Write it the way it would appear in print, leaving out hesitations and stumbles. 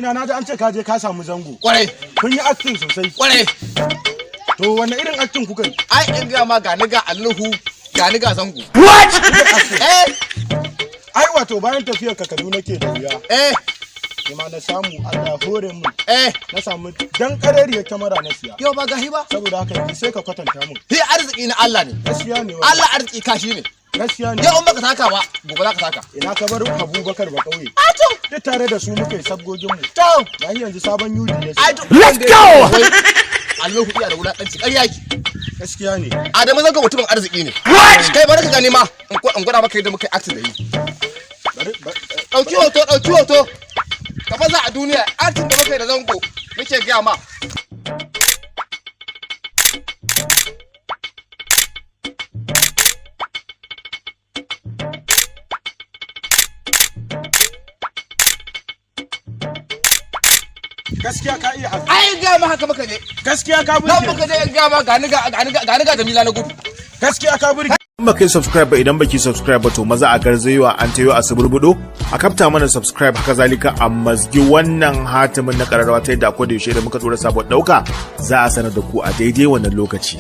Abokina, na ji an ce ka je ka samu Zango. Kwarai. Kun yi acting sosai. Kwarai. To, wanne irin acting kuka yi? Ai in ga ma, ga ni ga Ali Nuhu, ga ni ga Zango. What? Eh. Ai wato bayan tafiyar ka Kaduna ke da wuya. Ni ma na samu, Allah ya hore mu. Na samu dan kareriyar kyamara na siya. Yau ba gahi ba. Saboda haka yanzu sai ka kwatanta mun. Hi, arziki na Allah ne. Gaskiya ne wannan. Allah arziki kashi ne. Gaskiya ne. Yau in baka taka ba, gobe za ka taka. Ina ka bar Abubakar ba kauye? A to. Duk tare da su muka yi sabgogin mu. To. Gahi yanzu sabon yudi ya Ai siya. to. Let's go. Ali Nuhu iya da wulakanci, ƙarya ki. Gaskiya ne. Adamu Zango mutumin arziki ne. Kai, bari ka gani ma in gwada maka yadda muka yi acting da yi. Bari Ɗauki hoto, ɗauki hoto. Ka baza a duniya, acting da muka yi da Zango muke gaya ma. Gaskiya ka iya acting. Ai gaya ma haka muka je. Gaskiya ka Nan burge. muka je, in gaya ma, gani ga Jamila na gudu. Gaskiya ka burge. In baka yi subscribe ba, idan baki subscribe ba, to maza a garzayewa an tayo a suburbudo a kafta mana subscribe. Haka zalika a mazgi wannan hatimin na kararrawa, ta yadda akwai da yaushe da muka dora sabon dauka za a sanar da ku a daidai wannan lokaci.